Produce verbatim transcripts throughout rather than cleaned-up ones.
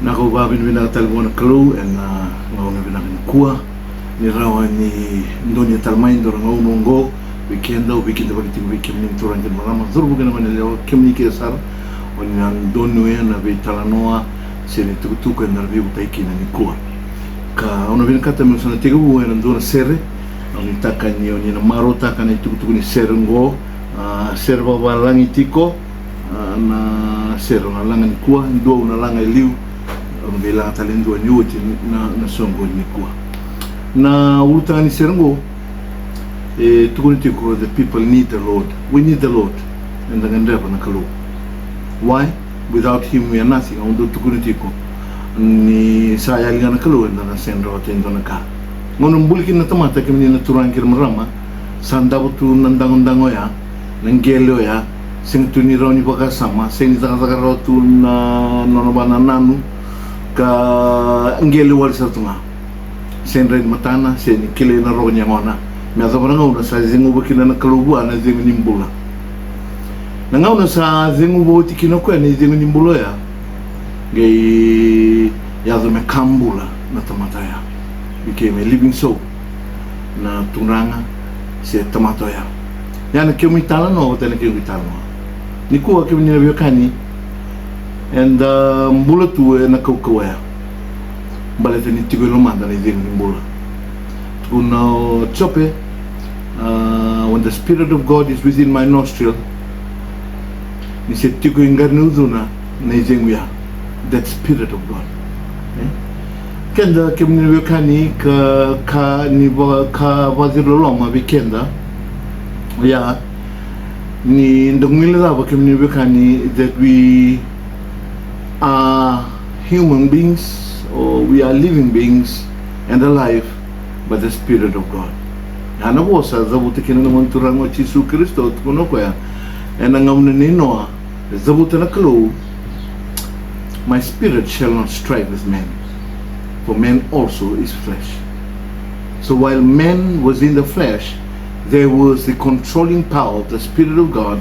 Vinaka, au vakavinavinaka tale vua na Kalou ena gauna vinaka nikua, ni rawa ni donuya tale mai e dua na gauna oqo vei keda, au veikidavaki tiko vei kemuni na turaga kei na marama, cauravou kei na goneyalewa, kemuni kece sara o ni na donuya na veitalanoa se na itukutuku eda na veivutaki kina nikua. Ka au na vinakata meu sa na tekivu ena dua na sere. Au nuitaka ni o ni na marautaka na itukutuku ni sere oqo. A, sere vakavalagi tiko, a, na sere au na laga nikua, dua au na laga e liu, au na qai laga tale e dua ni oti na, na soqo nikua. Na ulutaga ni sere oqo e tukuna tiko, the people need the Lord. We need the Lord. Eda gadreva na Kalou. Why? Without him we are nothing. Au dau tukuna tiko ni sa yali ga na Kalou eda na sega ni rawata e dua na ka. Gauna buli kina na tamata, kemuni na turaga kei na marama, sa davo tu na dagodago oya, na qele oya, sega tu ni rawa ni vakasama, sega ni cakacaka rawa tu na nona vakanananu, ka qele wale sara tu ga. Sega ni rai ni matana, sega ni kilai na rogo ni yagona. Me yacova na gauna sa ceguva kina na Kalou vua na icegu ni bula. Na gauna sa ceguva oti kina o koya na icegu ni bula oya, qai yaco me ka bula na tamata oya. Became a living soul. Na turaga se tamata oya. Ia na kemu italanoa vata na kemu italanoa nikua, kemuni na veiwekani, eda bula tu ena kaukauwa oya. Baleta ni tiko e lomada na icegu ni bula. Tukuna o Jope, a, when the Spirit of God is within my nostril, ni se tiko e qari ni ucuna na icegu ya, that Spirit of God. E? Keda, kemuni na veiwekani, ka, ka ni va, ka vakaciriloloma vei keda oya, ni da guilecava, kemuni na veiwekani, that we are human beings, or we are living beings and alive by the Spirit of God. Ya na vosa cavuta kina na Gone Turaga o Jisu Karisito, tukuna o koya ena gauna nei Noa, e cavuta na Kalou, "My spirit shall not strive with man, for man also is flesh." So while man was in the flesh, there was the controlling power of the Spirit of God,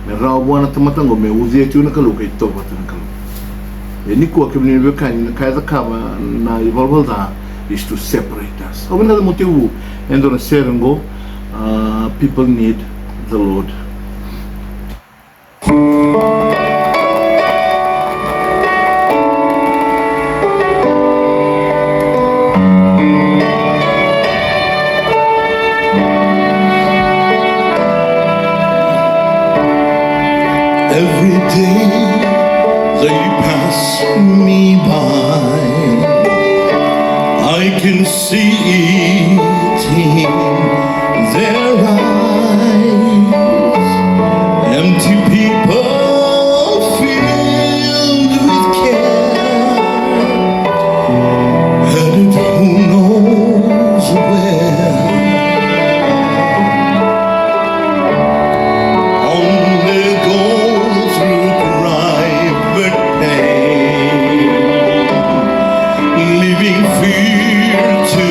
me rawa vua na tamata oqo me ucuya tiko na Kalou, ka itovo vata na Kalou. E nikua, kemuni na veiwekani, na ka e cakava na ivalavala ca is to separate us. Au vinakata meu tekivu e dua na sere oqo, a, people need the Lord. Every day that you pass me by, I can see it in their eyes. Empty people filled with care, headed who knows where. Only go through private pain, living fear to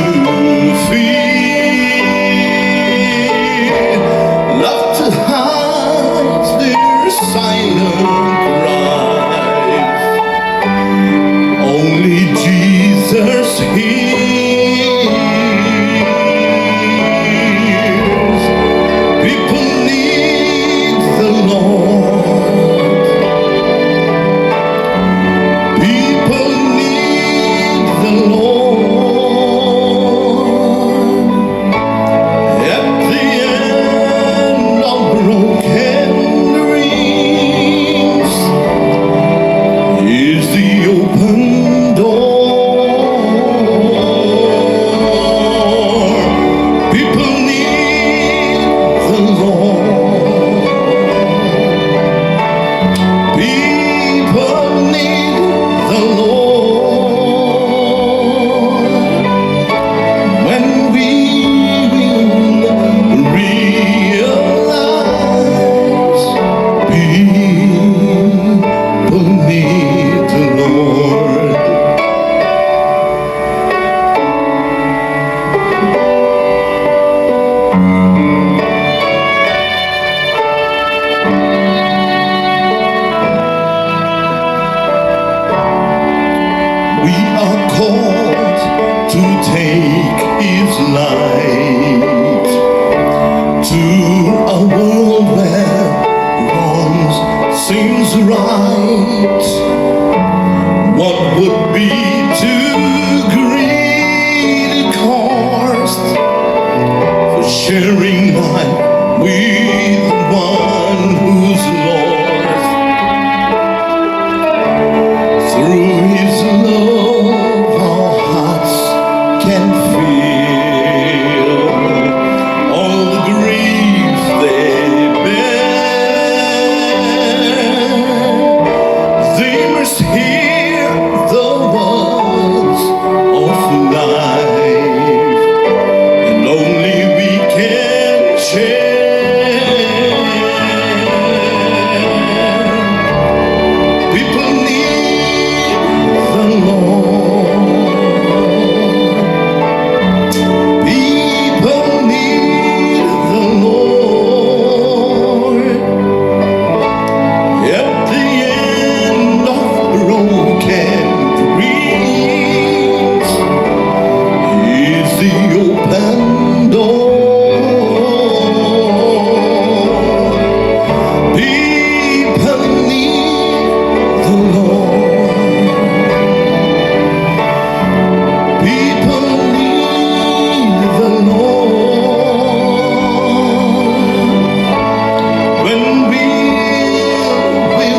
People need the Lord. People need the Lord. At the end of broken dreams is the open door. People need the Lord. People need the Lord. When will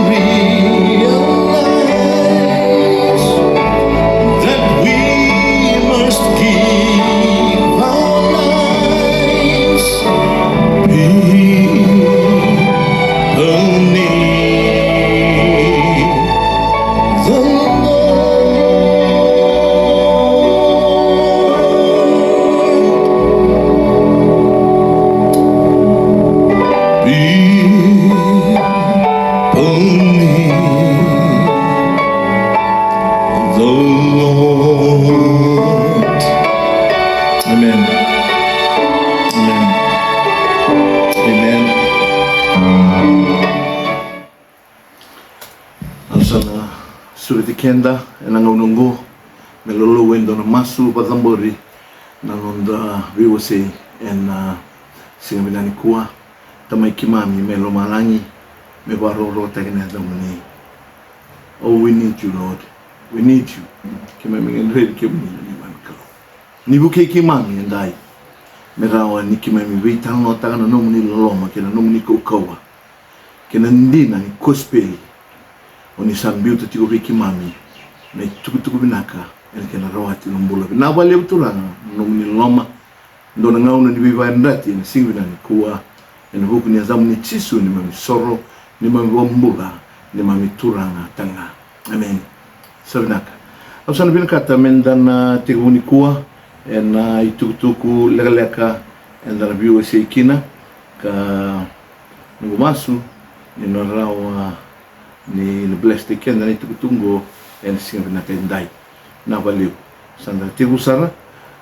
we realize that we must give our lives? People need the Lord. People need the Lord. Amen. Amen. Amen. Au sa na sureti keda ena gauna oqo me lolou e dua na masu vakacabori na noda veiwasei ena siga vinaka nikua. Tamai keimami mai lomalagi, me vakarokorokotaki na yacamuni. Oh, we need you, Lord. We need you. Keimami gadrevi kemuni na neimami Kalou. Ni vukei keimami edai me rawa ni keimami veitalanoataka na nomuni loloma kei na nomuni kaukauwa kei na dina ni kosipeli o ni sa biuta tiko vei keimami, na itukutuku vinaka ena kena rawati na bula. Vinaka vakalevu Turaga na nomuni loloma, dua na gauna ni veivakayadrati ena siga vinaka nikua, ena vuku ni yacamuni Jisu, neimami soro, neimami vakabula, neimami Turaga tale ga. Amen. Sa vinaka. Au sa na vinakata meda na tekivu nikua ena itukutuku lekaleka eda na veiwasei kina, ka noqu masu ni na rawa ni na bless-taki keda na itukutuku oqo ena siga vinaka edai. Vinaka vakalevu. Sa da tekivu sara.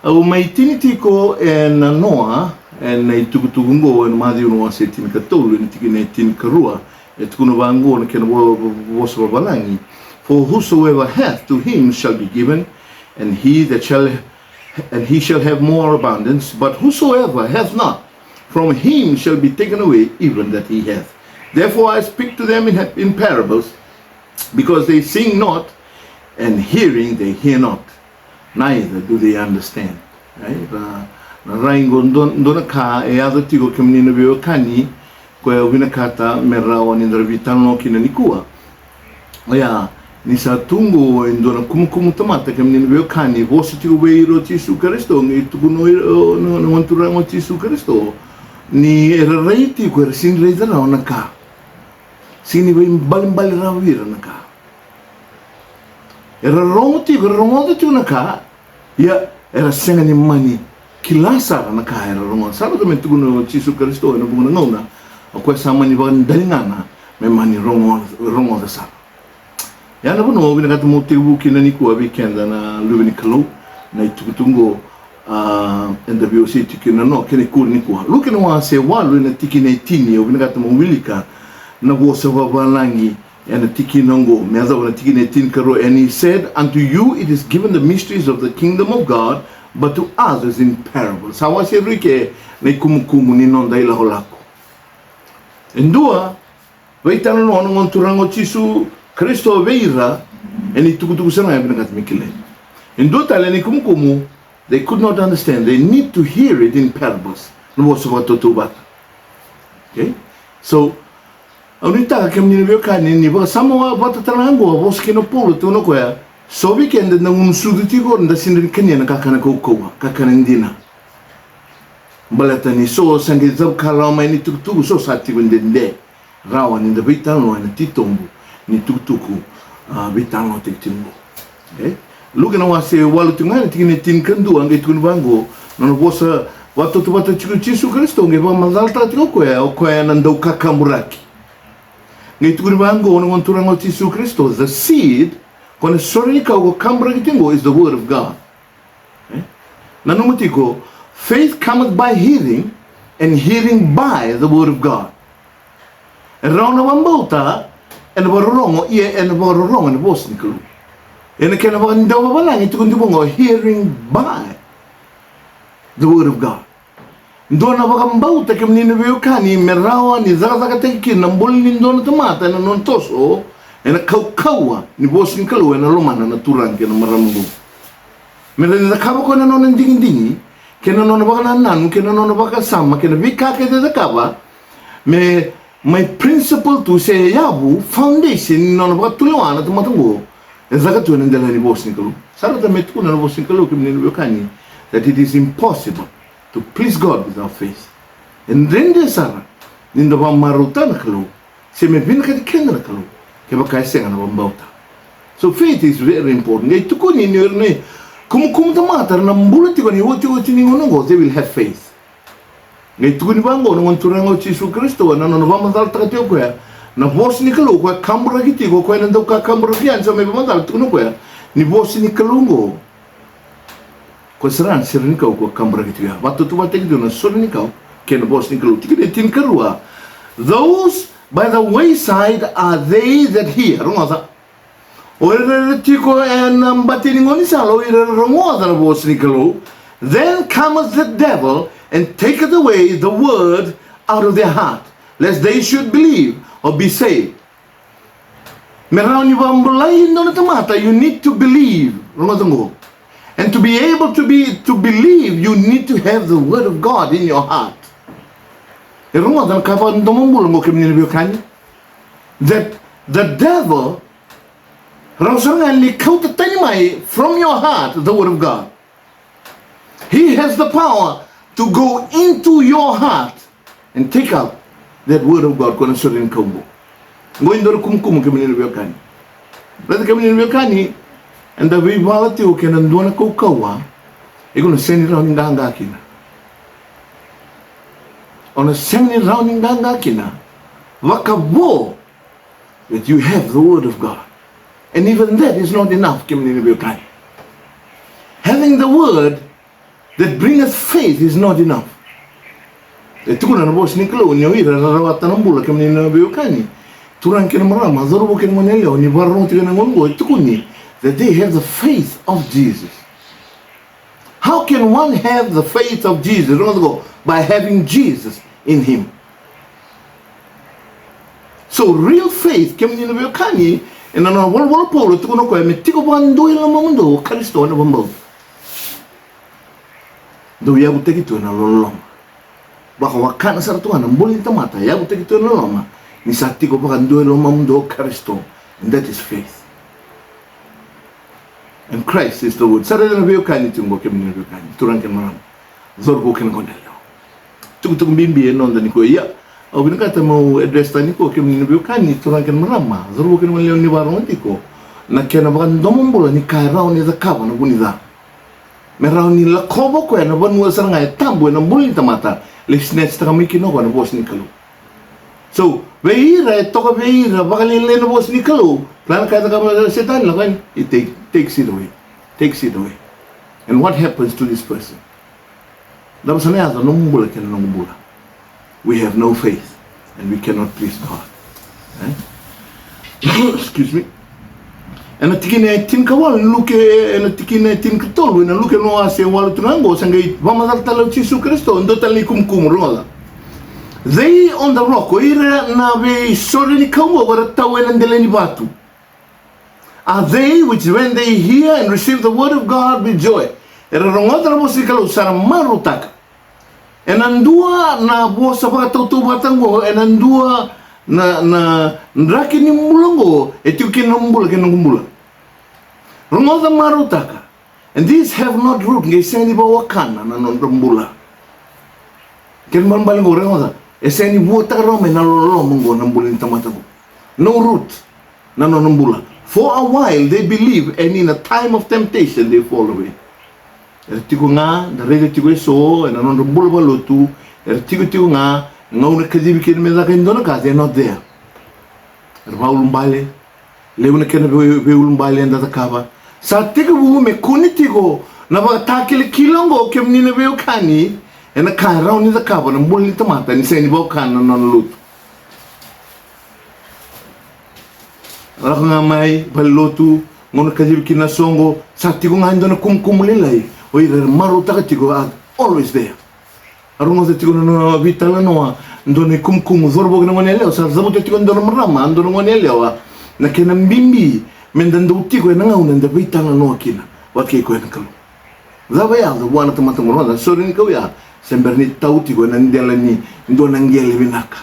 Au mai tini tiko ena noa ena itukutuku oqo ena Maciu na wase tinikatolu ena tikina e tinikarua. E tukuna vaqo na kena vo-, vo-, vosa vavalagi: For whosoever hath, to him shall be given, and he that shall, and he shall have more abundance. But whosoever hath not, from him shall be taken away even that he hath. Therefore I speak to them in, in parables, because they seeing not, and hearing they hear not, neither do they understand. Right? Na, na rai oqo, dua, dua na ka e yaco tiko, kemuni na veiwekani, koya au vinakata me rawa ni da veitalanoa kina nikua. Oya, ni sa tu oqo e dua na kumukumu tamata, kemuni na veiwekani, vosa tiko vei ira o Jisu Karisito, qai tukuna o ira, o, na, na Gone Turaga o Jisu Karisito ni era rai tiko, era sega ni raica rawa na ka. Sega ni veibalebale rawa vei ira na ka. Era rogo tiko, era rogoca tiko na ka, ia era sega ni mani kila sara na ka era rogoca. Sa vaka me tukuna o Jisu Karisito ena vuqa na gauna, o koya sa mani vakadaligana me mani rogo-, rogoca sara. Ia na vanua au vinakata meu tekivu kina nikua vei keda na luve ni Kalou, na itukutuku oqo, a, eda veiwasei tiko kina na noa, kena ikuri nikua. Luke na wase walu ena tikina e tini, au vinakata meu wilika na vosa vavalagi ena tikina oqo, me yacova na tikina e tinikarua. And he said, "Unto you it is given the mysteries of the kingdom of God, but to others in parables." Sa wase rui ke na ikumukumu ni noda ilakolako. E dua veitalanoa na Gone Turaga o Jisu Karisito vei ira ena itukutuku sara ga e vinakata me kilai. E dua tale na ikumukumu, they could not understand. They need to hear it in parables. Na vosa vakatautauvata. Okay? So, au nuitaka kemuni na veiwekani ni vakasama vata tale ga oqo, a vosa kina o Paula, tukuna o koya, so vei keda da gunu sucu tiko, da sega ni kania na kakana kaukauwa, kakana dina. Baleta ni so sa qai cavuikalawa mai na itukutuku, so sa tiko dede. Rawa ni da veitalanoa ena titobu ni tukutuku, a, veitalanoataki tiko oqo. Okay? Luke na wase walu tiko ga ena tikina e tinikadua, qai tukuna vaqo, nona vosa vakatautauvata tiko o Jisu Karisito, qai vakamacalataka tiko o koya, o koya na daukakaburaki. Qai tukuni vaqo na Gone Turaga o Jisu Karisito, the seed, ko na sore ni kau ko kaburaki tiko qo is the word of God. Eh? Nanuma tiko, faith cometh by hearing, and hearing by the word of God. E rawa na vakabauta ena vakarorogo, ia ena vakarorogo ena vosa ni Kalou. Ena kena vakadauvavalagi tukuni tiko qo, hearing by the word of God. Dua na vakabauta, kemuni na veiwekani, me rawa ni cakacakataki kina na bula ni dua na tamata ena nona toso ena kaukauwa ni vosa ni Kalou ena lomana na turaga kei na marama qo. Me rawa ni cakava o koya na nona digidigi kei na nona vakanananu kei na nona vakasama kei na veika kece e cakava me mai principle tu se yavu, foundation ni nona vakatulewa na tamata qo e caka tu ena dela ni vosa ni Kalou. Sa rauta me tukuna na vosa ni Kalou, kemuni na veiwekani, that it is impossible to please God without faith. E dredre sara ni da vakamarautaka na Kalou se me vinakati keda na Kalou kevaka e sega na vakabauta. So faith is very important. Qai tukuni ni o ira na ikumukumu tamata era na bula tiko ena iotioti ni gauna oqo, they will have faith. Qai tukuni vaqo na Gone Turaga o Jisu Karisito ena nona vakamacalataka tiko o koya na vosa ni Kalou, o koya kaburaki tiko, o koya na daukakaburaki yani, sa mai vakamacala, tukuna o koya ni vosa ni Kalou oqo, ko sara na sore ni kau ko kaburaki tiko ya. Vakatautauvatataki tiko na sore ni kau kei na vosa ni Kalou. Tikina e tinikarua. Those by the wayside are they that hear. Rogoca. O ira era tiko ena bati ni gaunisala, o ira era rogoca na vosa ni Kalou. Then cometh the devil and taketh away the word out of their heart, lest they should believe or be saved. Me rawa ni vakabulai e dua na tamata, you need to believe. Rogoca qo. And to be able to be, to believe, you need to have the word of God in your heart. E rogoca na ka vakadomobula qo, kemuni na veiwekani. That the devil, rawa sara ga ni kauta tani mai from your heart the word of God. He has the power to go into your heart and take out that word of God, ko na sore ni kau qo. Qo e dua na kumukumu, kemuni na veiwekani. Raica, kemuni na veiwekani, eda veivala tiko kei na dua na kaukauwa, iko na sega ni rawa ni qaqa kina. O na sega ni rawa ni qaqa kina vakavo that you have the word of God. And even that is not enough, kemuni na veiwekani. Having the word that bringeth faith is not enough. E tukuna na vosa ni Kalou ni o ira era rawata na bula, kemuni na veiwekani, turaga kei na marama, cauravou kei na goneyalewa, ni vakarorogo tiko ena gauna oqo, e tukuni that they have the faith of Jesus. How can one have the faith of Jesus? Rogoca qo, by having Jesus in him. So real faith, kemuni na veiwekani, ena nona volavola o Paula, tukuna o koya me tiko vakadua e lomamudou o Karisito ena vakabauta. Dou yavutaki tu ena loloma. Vakawakana sara tu ga na bula ni tamata, yavutaki tu ena loloma, ni sa tiko vakadua e lomamudou o Karisito. And that is faith. And Christ is the word. Sa raica na veiwekani tiko qo, kemuni na veiwekani, turaga kei na marama, cauravou kei na goneyalewa. Tukutuku bibi e noda nikua, ia au vinakata meu address tani nikua, kemuni na veiwekani, turaga kei na marama, cauravou kei na goneyalewa ni vakarorogo tiko, na kena vakadomobula ni ka e rawa ni cakava na vunica. Me rawa ni lakova o koya na vanua sara ga e tabu ena bula ni tamata, lai snatch taka mai kina o koya na vosa ni Kalou. So vei ira e toka vei ira vakalailai na vosa ni Kalou, plan ka e cakava na Setani, lako yani, he take, takes it away. Takes it away. And what happens to this person? Cava sa na yaco ena nomu bula kei na noqu bula? We have no faith and we cannot please God. Eh? Excuse me. Ena tikina e tinikawalu ni Luke, ena tikina e tinikatolu ena Luke, na wase walu tu ga qo, sa qai vakamacala tale o Jisu Karisito e dua tale na ikumukumu, rogoca. They on the rock, o ira na veisore ni kau qo era tau ena dela ni vatu. Are they which, when they hear and receive the word of God with joy. Era rogoca na vosa ni Kalou, sa ra marautaka. Ena dua na vosa vakatautauvata qo, ena dua na, na draki ni bula qo, e tiko kina na bula kei na noqu bula. Rogoca, marautaka. And these have not root, qai sega ni vakawakana na nodra bula. Kena ibalebale qo, rogoca, e sega ni vuataka rawa mai na loloma qo na bula ni tamata qo. No root na nona bula. For a while they believe, and in a time of temptation they fall away. Era tiko ga, da raica tiko eso ena nodra bula vakalotu, era tiko tiko ga, gauna kacivi kina me caka e dua na ka, they're not there. Era vakaulubale, levu na kena vei, veiulubale eda cakava. Sa tekivu me kune tiko na vakatakilakila oqo, kemuni na veiwekani, ena ka e rawa ni cakava na bula ni tamata ni sega ni vakawekana na nona lotu. Lako ga mai valenilotu, gauna kacivi kina na soqo, sa tiko ga e dua na kumukumu lailai. O ira era marautaka tiko, are always there. A rogoca tiko na nona veitalanoa, dua na ikumukumu, cauravou kei na goneyalewa, sa cavuta tiko e dua na marama, dua na goneyalewa, na kena bibi meda dau tiko ena gauna eda veitalanoa kina vata kei koya na Kalou. Cava e yaco vua na tamata qo? Rogoca, sore ni kau ya, se bera ni tau tiko ena dela ni dua na qele vinaka.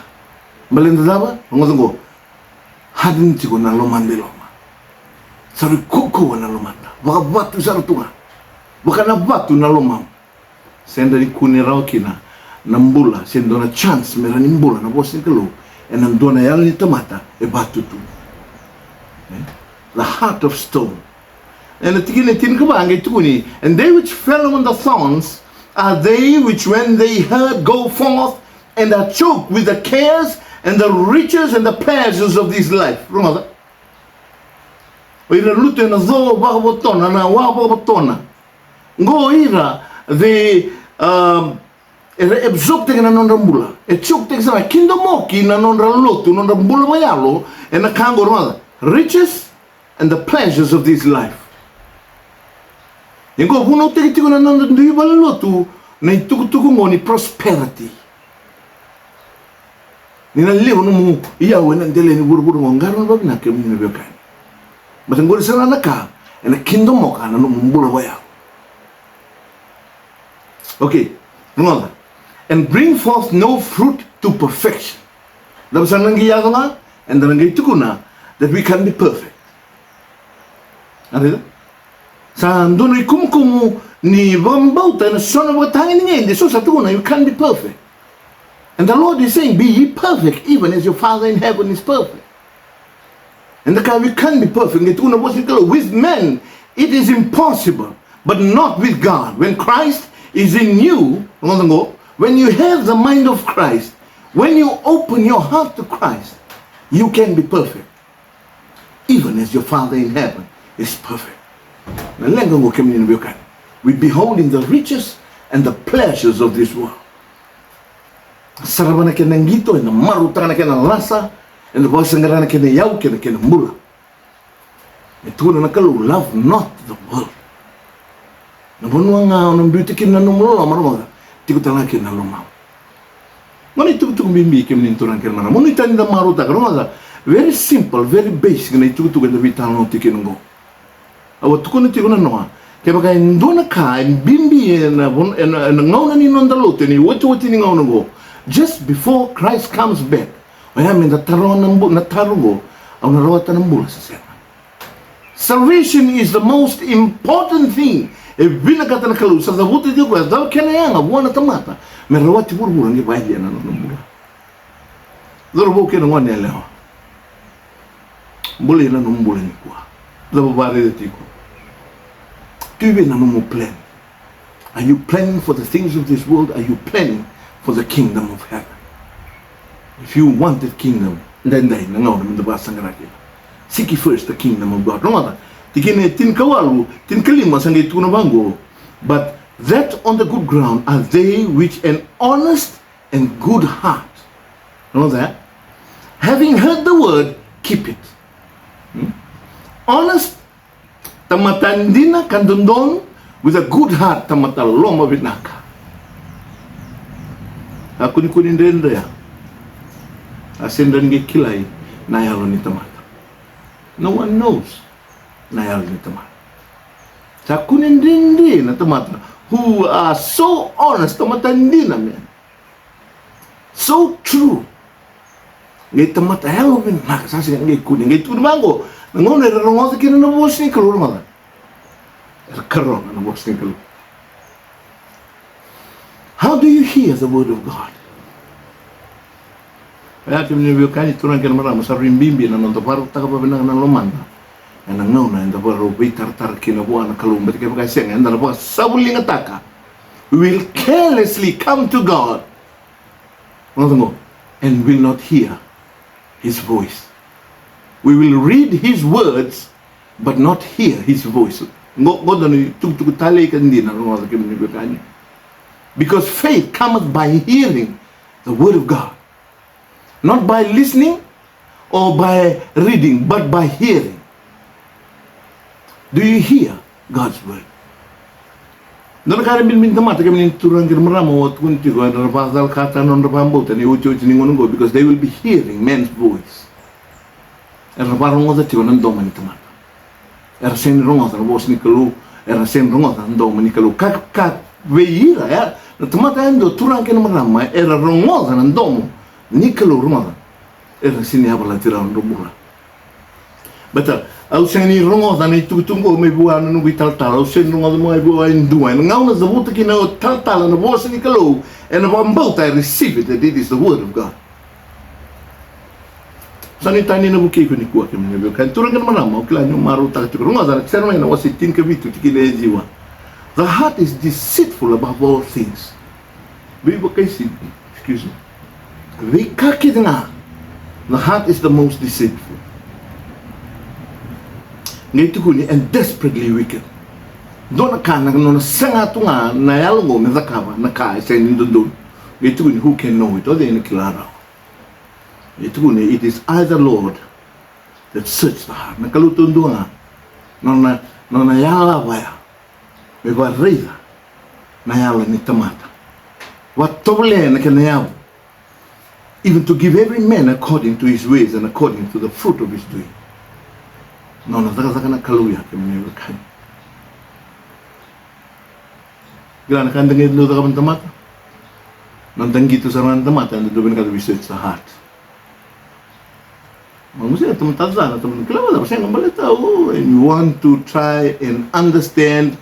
Baleta cava? Rogoca qo, harden tiko na lomada i loma. Sa rui kaukauwa na lomada, vakavatu sara tu ga, vaka na vatu na lomamu. Sega ni kune rawa kina na bula, se dua na chance me rawa ni bula na vosa ni Kalou ena dua na yalo ni tamata e vatu tu. Eh? The heart of stone. Ena tikina e tinikava qai tukuni, and they which fell among the thorns are they which when they heard go forth and are choked with the cares and the riches and the pleasures of this life. Rogoca. O ira lutu ena co vakavotona, na wa vakavotona. Qo ira, they, um, era absorb-taki na nodra bula. E choke-taki sara, kidomoki na nodra lotu, nodra bula vakayalo, ena ka qo, rogoca, riches and the pleasures of this life. Ia qo vunautaki tiko na noda dui valenilotu na itukutuku qo ni prosperity. Ni na levu nomu iyau ena dela ni vuravura qo, qarauna vakavinaka kemuni na veiwekani. Baleta qori sara na ka ena kidomoka na nomu bula vakayalo. Okay, rogoca. And bring forth no fruit to perfection. Cava sa na qai yaco ga? Eda na qai tukuna that we can't be perfect. A raica? Sa dua na ikumukumu ni vakabauta ena so na vakatagedegede, so sa tukuna you can't be perfect. And the Lord is saying, be ye perfect, even as your Father in heaven is perfect. Eda kaya we can't be perfect. Qai tukuna na vosa ni Kalou, with men it is impossible, but not with God. When Christ is in you, rogoca qo, when you have the mind of Christ, when you open your heart to Christ, you can be perfect, even as your Father in heaven is perfect. Na leqa qo, kemuni na veiwekani, we beholding the riches and the pleasures of this world. Sarava na kena qito, eda marautaka na kena lasa, eda vakasaqara na kena iyau kei na kena bula. E tukuna na Kalou, love not the world. Na vanua ga o na biuta kina na nomu loloma, rogoca, tiko tale ga kina na lomamu. Qo na itukutuku bibi, kemuni na turaga kei na marama, mo nuitaka ni da marautaka, rogoca. Very simple, very basic na itukutuku eda veitalanoa tiko kina qo. Au a tukuna tiko na noa, kevaka e dua na ka e bibi ena, ena, ena gauna ni noda lotu, ena iotioti ni gauna qo, just before Christ comes back, oya meda taroga na bu-, na taro qo, au na rawata na bula se sega? Salvation is the most important thing. E vinakata na Kalou, sa cavuta tiko o koya, cava kena yaga vua na tamata me rawati vuravura qai vakayalia na nona bula. Cauravou kei na goneyalewa, bula ena nomu bula nikua. Cava vakaraica tiko? Tu i vei na nomu plan? Are you planning for the things of this world? Are you planning for the kingdom of heaven? If you want the kingdom, daidai na gauna meda vakasaqara kina. Seek ye first the kingdom of God. Rogoca, tikina e tinikawalu, tinikalima sa qai tukuna vaqo. But that on the good ground are they which an honest and good heart. Rogoca, having heard the word, keep it. Hmm? Honest, tamata dina ka dodonu, with a good heart, tamata loma vinaka. A kunikuni dredre ya. A sega ni kilai na yalo ni tamata. No one knows na yalo ni tamata. Sa kune dredre na tamata who are so honest, tamata dina, man. So true. Qai tamata yalo vinaka, sa sega ni qai kune. Qai tukuna vaqo, na gauna era rogoca kina na vosa ni Kalou, rogoca, era karona na vosa ni Kalou. How do you hear the word of God? Oya, kemuni na veiwekani, turaga kei na marama, sa rui bibi na noda vakarautaka vakavinaka na lomada ena gauna eda vakarau veitaratara kina vua na Kalou. Baleta kevaka e sega, eda na vakasavuligataka. We will carelessly come to God, rogoca qo, and will not hear his voice. We will read his words but not hear his voice. Qo, qo dua na itukutuku talei ka dina, rogoca kemuni veiwekani. Because faith comes by hearing the word of God. Not by listening or by reading, but by hearing. Do you hear God's word? Dua na ka era binibini tamata, kemuni turaga kei na marama, au a tukuna tiko, era vakacalakataka na nodra vakabauta ni otioti ni gauna oqo, because they will be hearing man's voice. Era vakarogoca tiko na domo ni tamata. Era sega ni rogoca na vosa ni Kalou, era sega ni rogoca na domo ni Kalou. Ka, ka vei ira, ya, na tamata yadua, turaga kei na marama, era rogoca na domo ni Kalou, rogoca. Era sega ni yavalati rawa na nodra bula. Baleta au sega ni rogoca na itukutuku qo mai vua na noqu italatala, au sega ni rogoca mai vua e dua. Ena gauna cavuta kina o talatala na vosa ni Kalou, ena vakabauta, I receive it, that it is the word of God. Sa ni tani na vukei iko nikua, kemuni veiwekani, turaga kei na marama, au kila ni o marautaka tiko. Rogoca na Jeremaia na wase tinikavitu, tikina e ciwa. The heart is deceitful above all things. Veivakaisini, excuse me. Veika kece ga, the heart is the most deceitful. Qai tukuni, and desperately wicked. Dua na ka na nona sega tu ga na yalo qo me cakava na ka e sega ni dodonu. Qai tukuni, who can know it? O cei ena kila rawa? Qai tukuni, it is I the Lord that search the heart. Na Kalou taudua ga, nona, nona yalava ya me vakaraica na yalo ni tamata, vakatovolea na kena yavu, even to give every man according to his ways and according to the fruit of his doing. Nona cakacaka na Kalou ya, kemuni veiwekani. Kila na ka da qai dau cakava na tamata? Na da qito sara ga na tamata, eda dau vinakata we search the heart. Mamusia na tamata ca, na tamata kila vata, sega baleta, oh, and you want to try and understand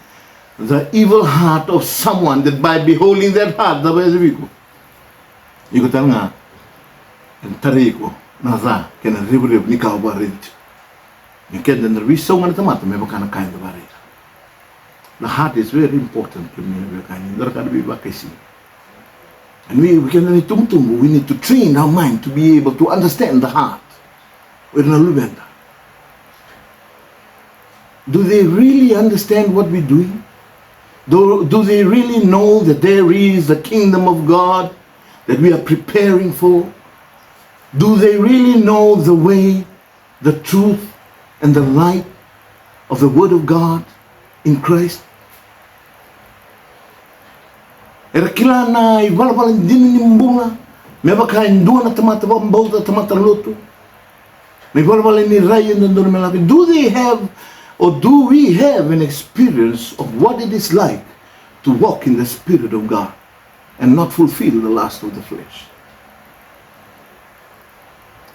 the evil heart of someone, that by beholding that heart, cava e yaco vei iko? Iko tale ga ena tarai iko na ca kei na revurevu ni ka o vakaraica tiko. Ni keda na veisau ga na tamata me vaka na ka eda vakaraica. The heart is very important, kemuni na veiwekani, dua na ka na veivakaisini. And we, we can only tumtumu, we need to train our mind to be able to understand the heart. O ira na luveda, do they really understand what we're doing? Do, do they really know that there is the kingdom of God that we are preparing for? Do they really know the way, the truth, and the light of the Word of God in Christ? Era kila na ivalavala dina ni bula me vaka e dua na tamata vakabauta, tamata lotu? Na ivalavala ni rai e dodonu me lako? Do they have, or do we have an experience of what it is like to walk in the Spirit of God and not fulfill the lust of the flesh?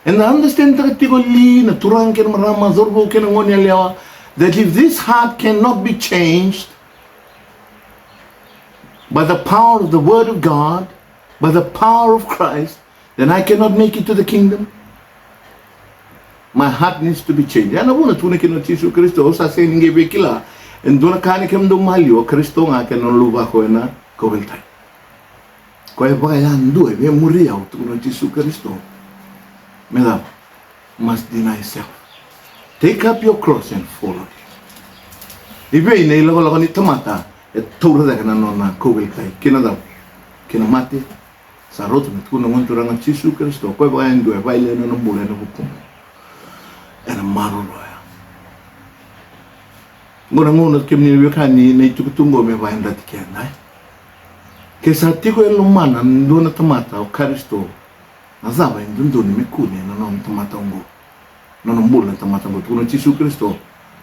Eda understand taka tiko li, na turaga kei na marama, cauravou kei na gone yalewa, that if this heart cannot be changed by the power of the Word of God, by the power of Christ, then I cannot make it to the kingdom. My heart needs to be changed. Ya na vuna tukuna kina o Jisu Karisito, au sa sega ni qai via kila e dua na ka ni kemudou maliwa, o Karisito ga kei na nona luvako ena kauveilatai. Koya e vakayadua e via muri au, tukuna o Jisu Karisito, me cava? Must deny self. Take up your cross and follow me. I vei na ilakolako ni tamata e taura cake na nona kauveilatai? Kei na cava? Kei na mate. Sa rauta me tukuna na Gone Turaga o Jisu Karisito, koya vakayadua e vakayalia na nona bula ena vukumu, ena maroroya. Qo na gauna, kemuni na veiwekani, na itukutuku qo me vakayadrati keda, e? Ke sa tiko e lomana dua na tamata o Karisito, na cava e dodonu me kune ena nona tamata oqo? Nona bula na tamata oqo, tukuna o Jisu Karisito,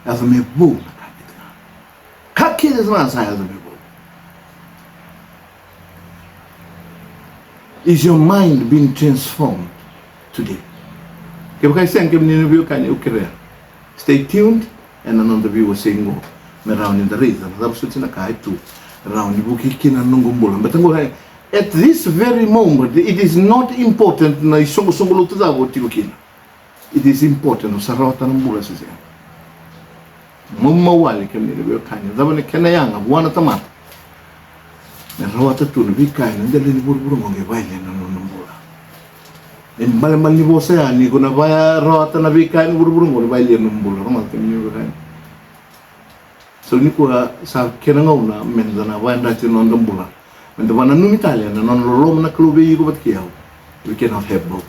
yaco me vou na ka kece ga. Ka kece ga sa yaco me vou. Is your mind being transformed today? Kevaka e sega, kemuni na veiwekani, au kerea, stay tuned ena noda veiwasei qo, me rawa ni da raica na cava soti na ka e tu, rawa ni vukei kina na noqu bula. Baleta qo, at this very moment, it is not important na isoqosoqo lotu cava o tiko kina. It is important o sa rawata na bula se sega. Maumau wale, kemuni na veiwekani, cava na kena yaga vua na tamata me rawata tu na veika ena dela ni vuravura qo qai vakayalia na nona bula. Ni balebale ni vosa ya ni ko na vaya rawata na veika ni vuravura qo, ni vaya lia na bula. Rogoca kemuni na veiwekani. So nikua sa kena gauna meda na vayadrati na noda bula. Meda vananumi tale na nona loloma na Kalou vei iko vata kei au. We cannot have both.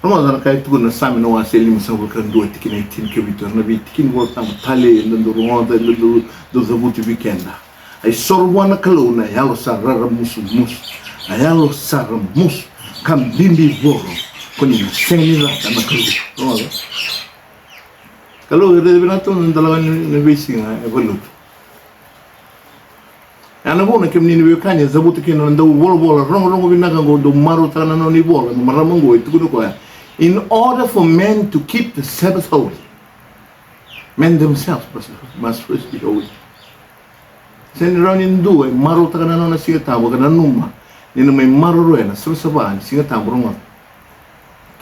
Rogoca na ka e tukuna na Same na wase limasagavulu ka dua, tikina e tini ka vitu, era na veitikini Vola Tabu tale eda dau rogoca, eda dau cavuti vei keda. A isoro vua na Kalou na yalo sa raramusumusu, na yalo sa ramusu ka bibivoro, ko ni na sega ni rata na Kalou. Rogoca. Kalou e raica vinaka tu na dalawa ni veisiga e valutu. Ya na vuna kemuni na veiwekani, e cavuta kina na dauvolavola rogorogo vinaka oqo, dau marautaka na nona ivola na marama oqo, e tukuna o koya, in order for men to keep the Sabbath holy, men themselves must, must first be holy. Sega ni rawa ni dua e marautaka na nona Siga Tabu ka nanuma ni na mai maroroya na savasava ni Siga Tabu, rogoca,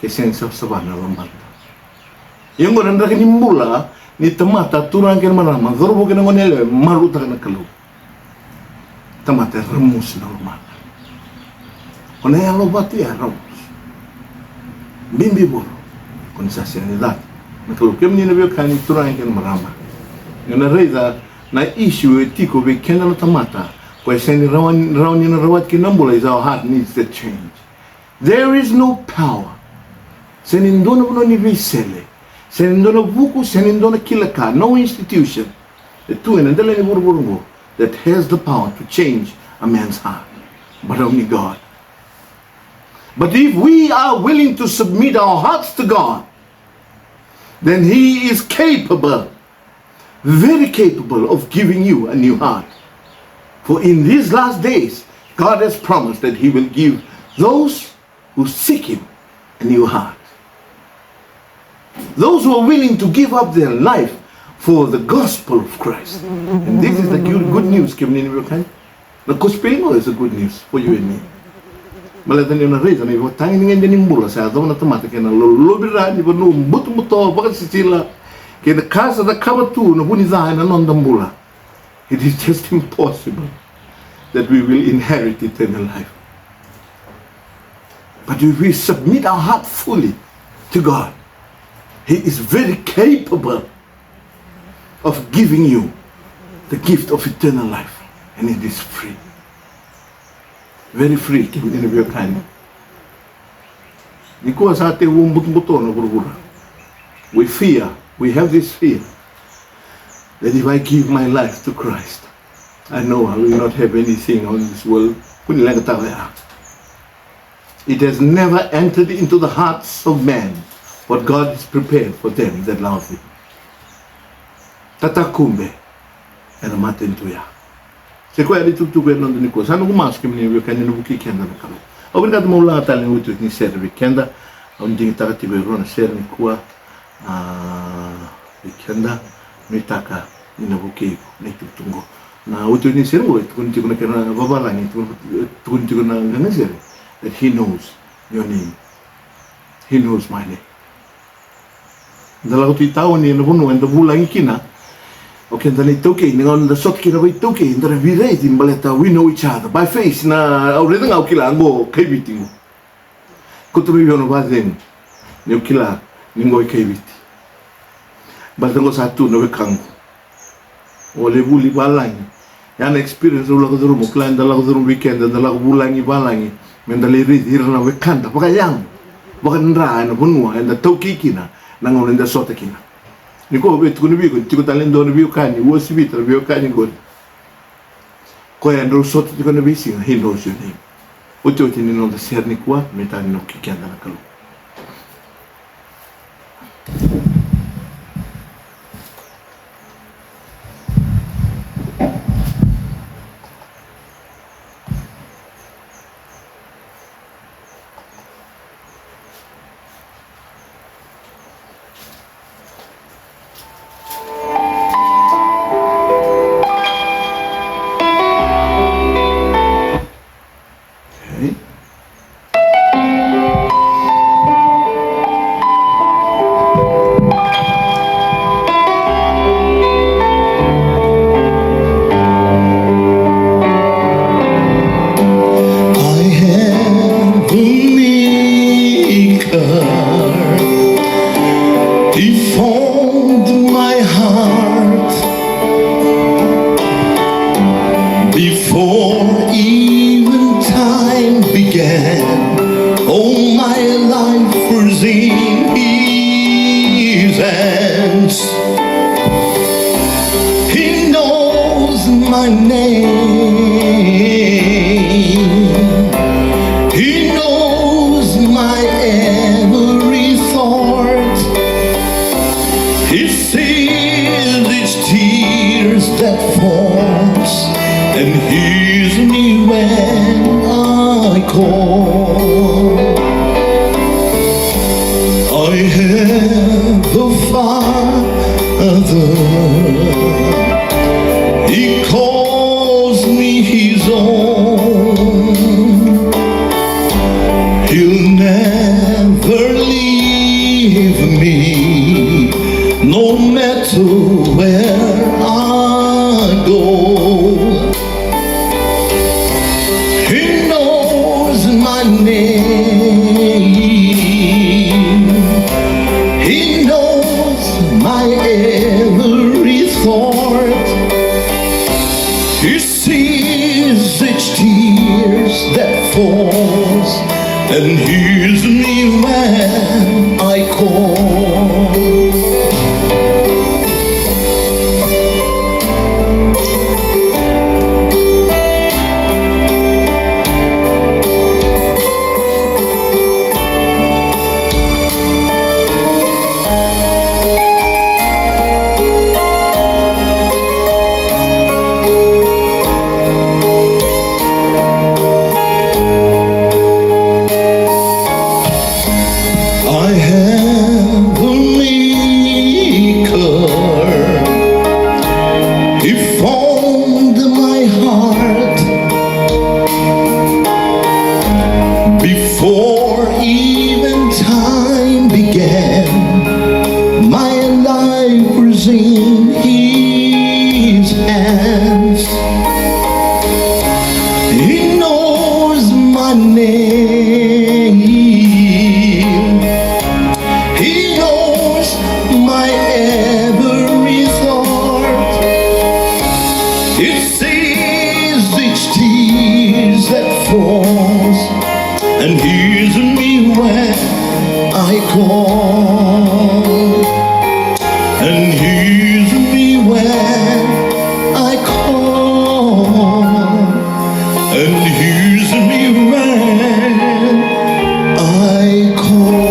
ke sega ni savasava na lomada. Ia oqo na draki ni bula ni tamata, turaga kei na marama, cauravou kei na goneyalewa, e marautaka na Kalou. Tamata e ramusu na lomana. O na yalo vatu ya e ramusu, bibivoro, ko ni sa sega ni rata na Kalou. Kemuni na veiwekani, turaga kei na marama, ni na raica na issue e tiko vei keda na tamata, ko e sega ni rawa, rawa ni na rawati kina na bula, is our heart needs that change. There is no power. Sega ni dua na vanua ni veisele, sega ni dua na vuku, sega ni dua na kila ka, no institution e tu ena dela ni vuravura oqo that has the power to change a man's heart, but only God. But if we are willing to submit our hearts to God, then He is capable, very capable of giving you a new heart. For in these last days, God has promised that He will give those who seek Him a new heart. Those who are willing to give up their life for the gospel of Christ. And this is the good, good news, kemuni na veiwekani. Na kosipeli qo is a good news for you and me. Baleta ni o na raica na ivakatagedegede ni bula sa yacova na tamata kei na lolovira ni vanua butobuto, vakasisila, kei na ka sa cakava tu na vu ni ca ena noda bula. It is just impossible that we will inherit eternal life. But if we submit our heart fully to God, He is very capable of giving you the gift of eternal life, and it is free. Very free, kemuni na veiwekani. Nikua sa tekivu butobuto na vuravura. We fear, we have this fear that if I give my life to Christ, I know I will not have anything on this world. Kua ni leqataka ya. It has never entered into the hearts of men what God has prepared for them that love Him. Tatakube ena matanitu ya. Se koya na itukutuku ena noda nikua. Sa noqu masu, kemuni na veiwekani, ni na vukei keda na Kalou. Au vinakata meu laga tale na iotioti ni sere vei keda. Au digitaka tiko e rua na sere nikua, a, vei keda. Nuitaka ni na vukei iko na itukutuku qo. Na iotioti ni sere qo e tukuni tiko na kena vavalagi, e tukuni tiko na qaqa ni sere, that He knows your name. He knows my name. Da lako tu i taoni, ena vanua eda vulagi kina o keda na iTaukei, na gauna da sota kina vei iTaukei, da na veiraici baleta we know each other by face. Na, au raica ga au kila qo kaiviti qo. Kauta mai vei au na vakacegu niu kila ni qo e kaiviti. Baleta qo sa tu na wekaqu. O lai vuli valagi. Ya na experience au lako curuma, au kila eda lako curuma vei keda, eda lako vulagi valagi, meda lai raici ira na wekada vakayago, vakadra ena vanua eda taukei kina, na gauna eda sota kina. Nikua au via tukuna vei iko, tiko tale e dua na veiwekani, uasivita na veiwekani qori. Koya e drau sota tiko ena veisiga, he knows your name. Otioti ni noda sere nikua, me tani na vukei keda na Kalou. Okay. He formed my heart before even time began. All my life was in his hands. He knows my name. He knows my every thought. He sees each tears that falls and hears me when I call. I have a father. He calls me his own. He'll never leave me, no matter where I go. He knows my name. He knows my every thought. He sees each tears that falls and hears me when I call. I have a maker. He formed my heart before even time began. My life was in his hands. He knows my name. He knows my every thought. He sees each tears that falls and hears me when I call. And hears me when I call. And hears me when I call.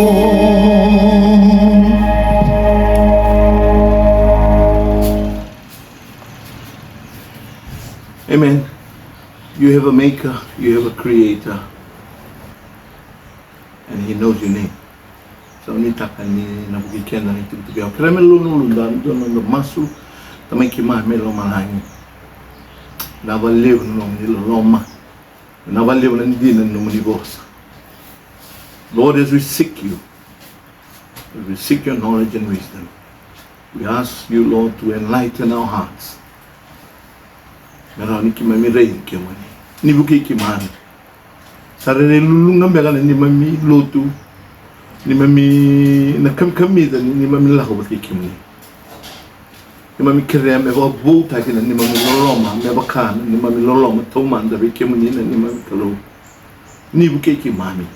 Amen. You have a maker, you have a creator, and he knows your name. Sa nuitaka ni na vukei keda na itukutuku. Au kerea me lululu, da dua na noda masu. Tamai keimami mai lomalagi, vinaka vakalevu na nomuni loloma, vinaka vakalevu na dina ni nomuni vosa. Lord, as we seek you, as we seek your knowledge and wisdom, we ask you, Lord, to enlighten our hearts. Me rawa ni keimami raici kemuni, ni vukei keimami. Sa rairai luluqa beka na neimami lotu, neimami na kamikamica ni neimami lako vata kei kemuni. Neimami kerea me vakavoutaki na neimami loloma me vaka na neimami loloma taumada vei kemuni na neimami Kalou. Ni vukei keimami.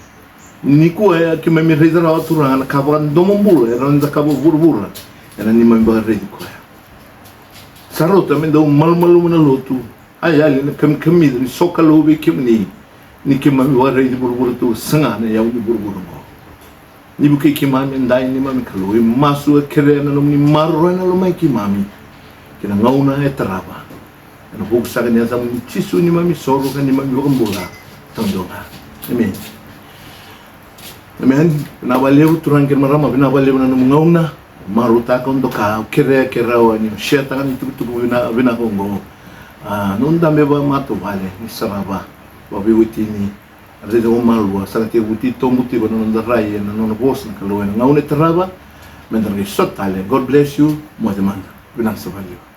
Nikua keimami raica rawa, Turaga, na ka vakadomobula e rawa ni da cakava vuravura ena neimami vakaraici koya. Sa rauta me dau malumalumu na lotu, a yali na kamikamica ni sokalou vei kemuni, ni keimami vakaraici vuravura tu, saga na yau ni vuravura oqo. Ni vukei keimami edai, neimami Kalou, e masu, e kerea na nomuni maroroya na lomai keimami kei na gauna e tarava. Ena vuku saka ni yacamuni Jisu, neimami isoro ka neimami iVakabula taudua ga. Emeni. Emeni. Vinaka vakalevu turaga kei na marama, vinaka vakalevu na nomu gauna. Marautaka, au doka, au kerea ke rawa ni share-taka na itukutuku vina-, vinaka oqo. A, noda dabe vakamatavuvale ni sarava, vakaveiwatini, raica vakamalua, sa na tekivu titobu tiko na noda rai ena nona vosa na Kalou ena gauna e tarava. Meda na qai sota tale. God bless you. Moce mada. Vinaka sara vakalevu.